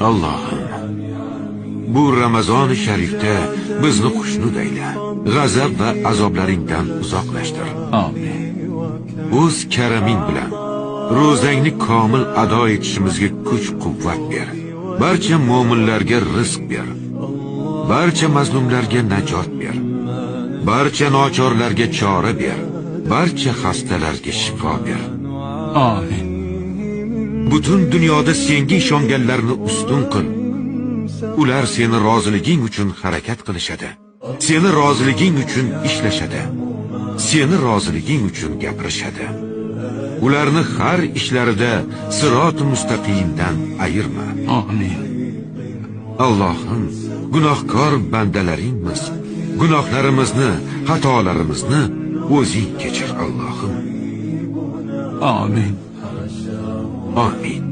Allohim, bu Ramazoni sharifda bizni xushnud ayla. G'azab va azoblaringdan uzoqlashtir. Amin. O'z karaming bilan ro'zangni komil ado etishimizga kuch-quvvat ber. Barcha mo'minlarga rizq ber. Barcha mazlumlarga najot ber. Barcha nochorlarga chora ber. Barcha xastalarga shifo ber. Amin. Butun dunyoda senga ishonganlarni ustun qil. Ular seni roziliging uchun harakat qilishadi. Seni roziliging uchun ishlashadi. Seni roziliging uchun gapirishadi. Ularni har ishlarida siroti mustaqimdan ayirma. Amin. Allohim, gunohkor bandalaringmiz. Gunohlarimizni, xatolarimizni o'zing kechir, Allohim. Amin. Amin.